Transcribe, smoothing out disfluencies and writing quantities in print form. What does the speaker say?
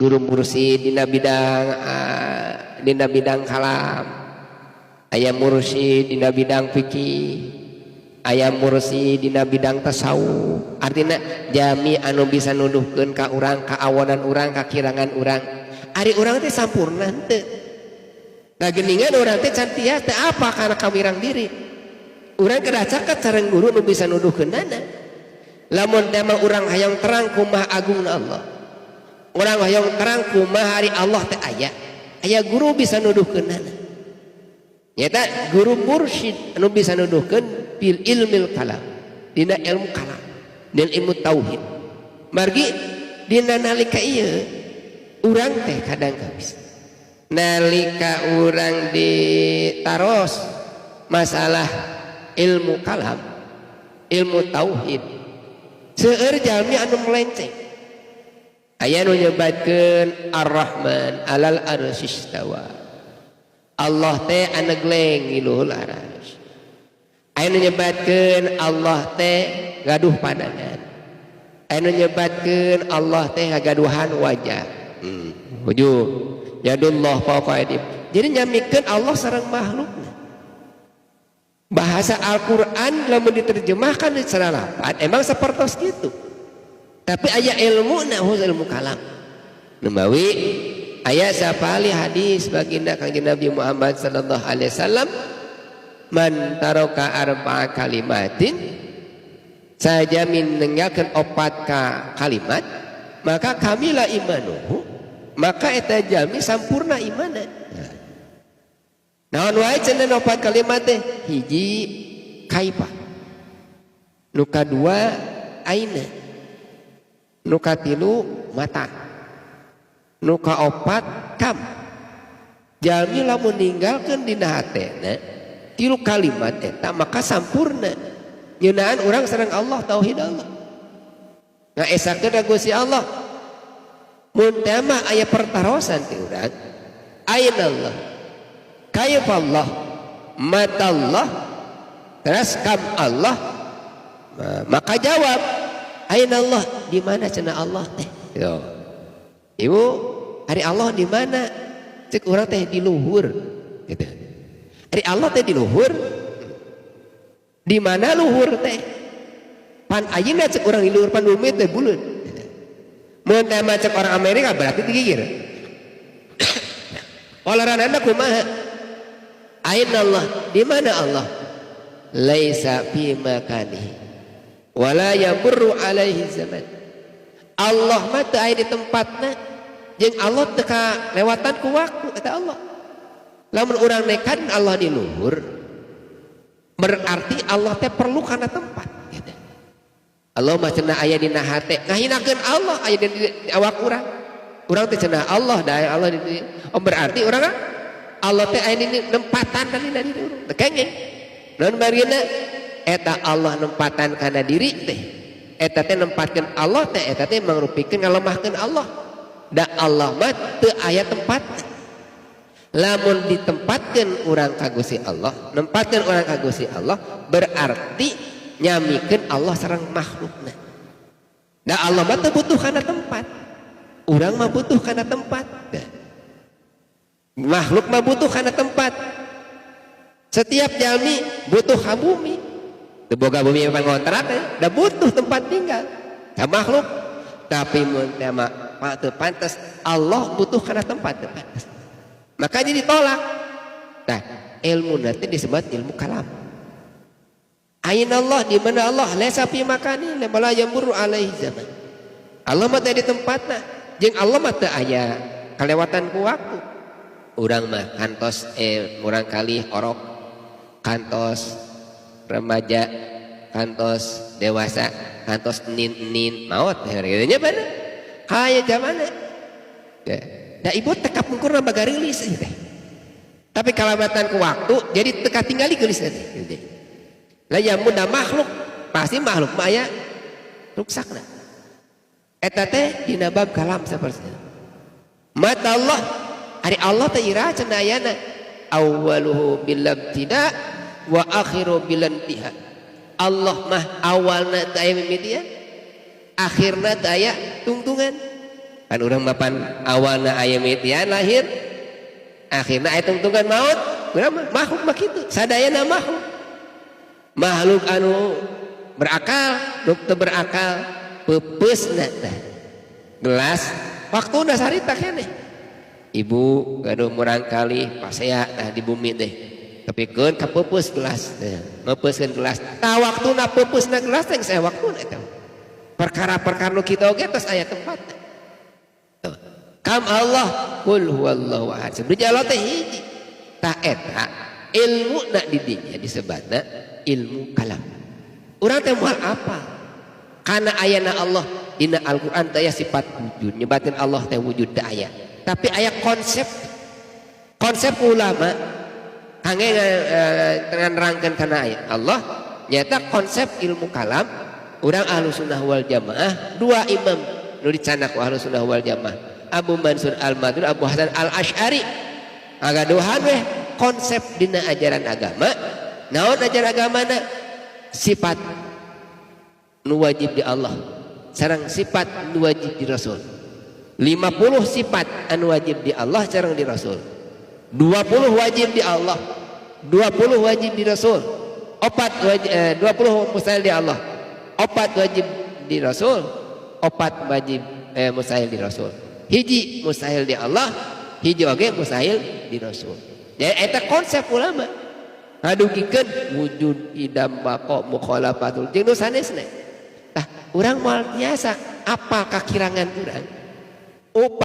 Guru mursyid dina bidang kalam, aya mursyid dina bidang fikih, aya mursyid dina bidang tasawuf. Artinya jami anu bisa nuduhkeun ka urang kaawonan urang, kakirangan urang. Ari urang teh sampurna henteu? Nah, geningan urang teh can tias teh apa karena kawirang diri urang kedah caket sareng guru nu bisa nuduhkeunana. Lamun teh mah urang hayang terang kumaha agungna Allah, urang hayang terang kumaha ari Allah teh aya, aya guru bisa nuduhkeunana, nyata guru mursyid anu bisa nuduhkeun fil ilmil kalam, dina ilmu kalam dan ilmu tauhid. Margi dina nalika ieu urang teh kadang kabis nalika urang ditaros masalah ilmu kalam, ilmu tauhid, seueur jalmi anu melenceng. Aya nu nyebatkeun Ar-Rahman alal arsyistawa, Allah teh anegleng di luhur arasy. Aya nu nyebatkeun Allah teh gaduh pandangan, aya nu nyebatkeun Allah teh ngagaduhan wajah, wujuh, yadullah fawqa aydihim. Jadi nyamikeun Allah sareng makhlukna. Bahasa Al-Qur'an lamun diterjemahkan secara lapat emang sapertos gitu, tapi aya ilmu na khusus ilmu kalam. Numawi aya sapali hadis baginda Kangjeng Nabi Muhammad sallallahu alaihi wasallam, man taraka arba'a kalimatin, saja meninggalkan opat ka kalimat, maka kamila imanuhu, maka eta jalmi sampurna imana. Naon wae cenah opat kalimat teh? Hiji, kaifa, nu kadua, aina, nu katilu, mata, nu kaopat, kam. Jalmi lamun ninggalkeun dina hatena tilu kalimat eta, maka sampurna ngeunaan urang sareng Allah, tauhid Allah, ngaesakeun ka Gusti Allah. Mun teh mah aya pertarosan ti urang, aina Allah, kaifa Allah, mata Allah, terus kam Allah, maka jawab aina Allah, di mana cenah Allah teh? Yo. Ibu, ari Allah di mana? Cek urang teh di luhur gitu. Ari Allah teh di luhur, di mana luhur teh? Pan ayeuna cek urang di luhur, pan bumi teh buleud. Mun teh mah cek orang Amerika berarti digigir. Olaran kumaha? Aina Allah, di mana Allah? Laisa fi makanihi wala yamurru alaihi zaman. Allah mah teu aya di tempatna jeung Allah teu lewatan ku waktu eta Allah. Lamun urang nekan Allah di luhur, berarti Allah teh perlu kana tempat gitu. Allah mah cenah aya dina hate, ngahinakeun Allah aya di awak urang. Urang teh cenah Allah da Allah di, oh, berarti urang Allah teh aya di nempatan kan dina diri urang. Teu kenging. Naon margina eta Allah nempatan kana diri teh? Eta teh nempatkeun Allah teh, eta teh mangrupikeun ngalemahkeun Allah. Da Allah mah teu aya tempat. Lamun ditempatkeun urang ka Gusti Allah, nempatkeun urang ka Gusti Allah, berarti nyamikeun Allah sareng makhlukna. Da Allah mah teu butuh kana tempat. Urang mah butuh kana tempat. Nah, makhluk mah butuh kana tempat. Setiap jalmi butuh ka bumi. Teu boga bumi pan ngontrak ya, da butuh tempat tinggal. Da makhluk. Tapi mun teh mah teu pantes Allah butuh kana tempat, teu pantes. Maka jadi ditolak. Nah, ilmu nanti disebut ilmu kalam. Aina Allah, di mana Allah? Laisa fi makani wala yamurru alaihi zaman. Allah mah teu di tempatna, jeung Allah mah teu aya kalewatan ku waktu. Urang mah kantos murang kali orok, kantos remaja, kantos dewasa, kantos nin-nin maot gitu nya bener. Kaya zamana. Ya. Da ibu teh kapungkurna bagarilis ieu teh. Tapi kalewatan ku waktu jadi teu katinggali geulis teh gitu. Lah ya muda makhluk, pasti makhluk mah aya ruksakna. Eta teh dina bab kalam saperti itu. Mata Allah, ari Allah teh iraha cenah ayana? Awwaluhu bilabtida wa akhiru bilantiha. Allah mah awalna teu aya mimitian, akhirna teu aya tungtungan. Kan urang mapan awalna aya mitian lahir, akhirna aya tungtungan maut. Urang mah makhluk mah kitu, sadayana makhluk. Makhluk anu berakal, nu teu berakal, peupeusna tah. Gelas waktuna sarita keneh. Ibu gaduh murangkalih pasea tah di bumi teh. Tepikeun ka peupeus gelas teh. Meupeuskeun gelas. Tah, waktuna peupeusna gelas teh geus aya waktuna eta. Perkara-perkara nu kitu oge tos aya tempatna. Tuh. Kam Allah? Qul huwallahu ahad. Sebenarnya Allah teh hiji. Tah, eta ilmu na di dinya disebatna ilmu kalam. Urang teh moal apa? Karena ayana Allah dina Al-Qur'an teh aya sifat wujud, nyebatin Allah teh wujud teh aya. Tapi aya konsep konsep ulama kangge nerangkeun kana ayat Allah nyata konsep ilmu kalam. Urang Ahlu Sunnah wal Jamaah, dua imam nu dicandak ku Ahlu Sunnah wal Jamaah, Abu Mansur Al-Maturidi, Abu Hasan Al-Asy'ari, ngagaduhan weh konsep dina ajaran agama. Naon ajaran agamana? Sifat nu wajib di Allah sareng sifat nu wajib di Rasul. 50 sifat anu wajib di Allah sareng di Rasul, 20 wajib di Allah, 20 wajib di Rasul, opat wajib, 20 mustahil di Allah, opat wajib di Rasul, opat wajib, mustahil di Rasul, hiji mustahil di Allah, hiji oge mustahil di Rasul. Jadi eta konsep ulama ngadugikeun wujud, qidam, baqa, mukhalafatul, jeung nu sanesna. Tah, urang moal tiasa apal kakirangan urang. Upah.